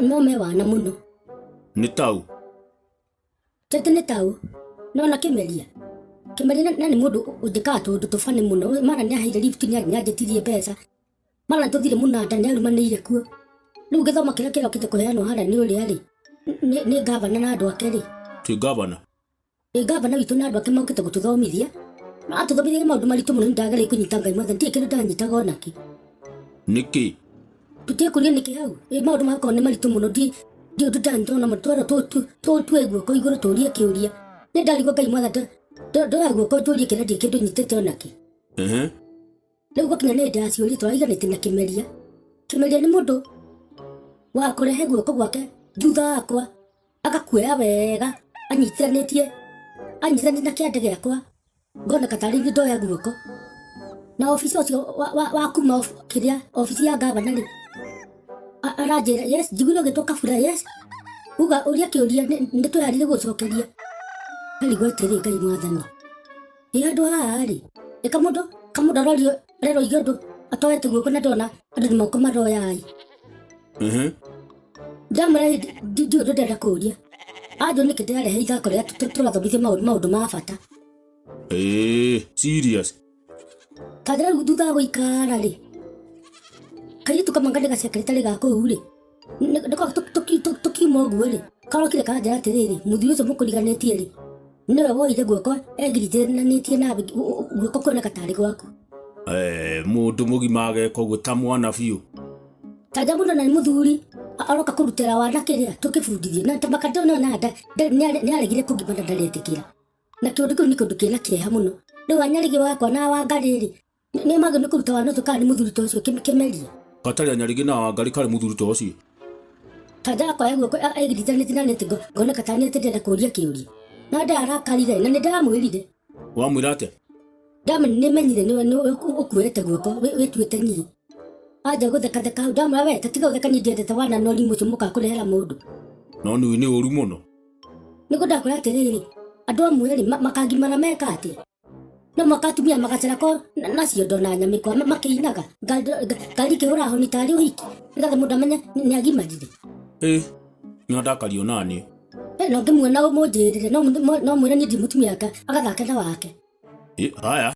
No me wana mũno. Nĩ tau. Tete nĩ tau. Nona Kĩmeria. Kĩmeria na nĩ mũndũ ũnjĩkaga tũũndũ tũbani mũno. Mara nĩ aheire lift nĩ anjĩtirie mbeca. Mara tũthire mũnanda nĩ arumanĩire kuo. Rĩu gĩthomo kĩrĩa kĩrokĩte kũheanwo harĩa nĩ ũrĩa rĩ, nĩ ngavana na andũ ake rĩ. Ti ngavana? Ĩ ngavana witũ na andũ ake mokĩte gũtũthomithia. Maratũthomithia maũndũ maritũ mũno nĩ ndageria kũnyita Ngai mwathani ndirĩ kĩndũ ndanyitaga onakĩ. Nĩkĩ? Tũtekũria nĩkĩ hau? Ĩ maũndũ magakorwo nĩ maritũ mũno ndi ndi ũndũ ndanyita ona twerwo tũtue guoko igũrũ tũrie kĩũria. Nĩ ndarigwo Ngai mwathani ndoya guoko njũrie kĩrĩa ndirĩ kĩndũ nyitĩte onakĩ. Ehe. Rĩu gwakinya nĩ hĩndĩ ya ciũria tũrariganĩtie na Kĩmeria. Kĩmeria nĩ mũndũ wa kũrehe guoko gwake thutha wakwa agakuoya wega anyitithanĩtie anyitithanĩtie na kĩande gĩakwa ngoneka tarĩ ithuĩ ndoya guoko na obica ũcio wa kuma kĩrĩa obici ya gavana rĩ aranjĩra yes njiguire ũgĩtwo kabura yes uga ũria kĩũria nĩ twĩharĩrie gũcokeria ndarigwo atĩrĩ Ngai mwathani ĩ handũ haha rĩ ĩ kamũndũ kamũndũ arorio arerwo oige ũndũ atoete guoko na ndona andũ nĩ moko maroya ĩ. Ndamwĩra ndiũĩ ũndũ ndĩrenda kũria anjũria nĩkĩ ndĩrarehe ithako rĩrĩa tũrathomithio maũndũ ma bata. Ĩĩ serious? Kanjĩra rĩu thutha wa gũikara rĩ kairĩtu kamwe nĩ gacekerete rĩ ga kũu rĩ tũkiuma ũguo rĩ karokire karanjĩra atĩrĩrĩ mũthuri ũcio mũkũriganĩtie rĩ nĩwe woire guoko egirithanĩtie nawe guoko kuoneka tarĩ gwaku. Eh, mũndũ mũgima ageka ũguo ta mwana biũ. Tanja mũndũ na nĩ mũthuri aroka kũrutĩra wana kĩrĩa tũkĩbundithio na tamaka ndona na nĩ aregire kũngima na ndaretĩkĩra na kĩũndũ kĩu nĩ kĩũndũ kĩna kĩeha mũno rĩu anyarĩgĩ wakwa na wangarĩ rĩ nĩ magĩ nĩ kũruta wana ũcio kana nĩ mũthuri ta ũcio kĩmeria. Gatarĩ anyarĩgĩ na wangarĩ karĩ mũthuri ta ũcio. Tanja akoya guoko egirithanĩtie na nĩtĩ ngoneka tarĩ nĩtĩ ndĩrenda kũria kĩũria na ndarakarire na nĩ ndamwĩrire. Wamwĩra atĩa? Ndamenya nĩmenyire nĩwe ũkuĩte guoko wĩtuĩte niĩ. Anja gũthekatheka hau ndamwĩra we ta tiga gũtheka niĩ ndiendete wana na ũrimũ ũcio mũkaga kũrehera mũndũ. No nĩ nĩ ũru mũno. Nĩguo ndakwĩra atĩrĩrĩ andũ amwe rĩ makagimara meka atĩa? No mũhaka atumia magacera ko na ciondo na nyamĩkwa makĩinaga ngari ikĩhũra honi tarĩ ũhiki nĩgetha mũndũ amenye nĩ agimarire. Ĩ nĩ ndakario naniĩ. No ngĩmuona ũmũnjĩrĩre no mwĩre niĩ ndi mũtumia wake agathake na wake. Ĩ haya.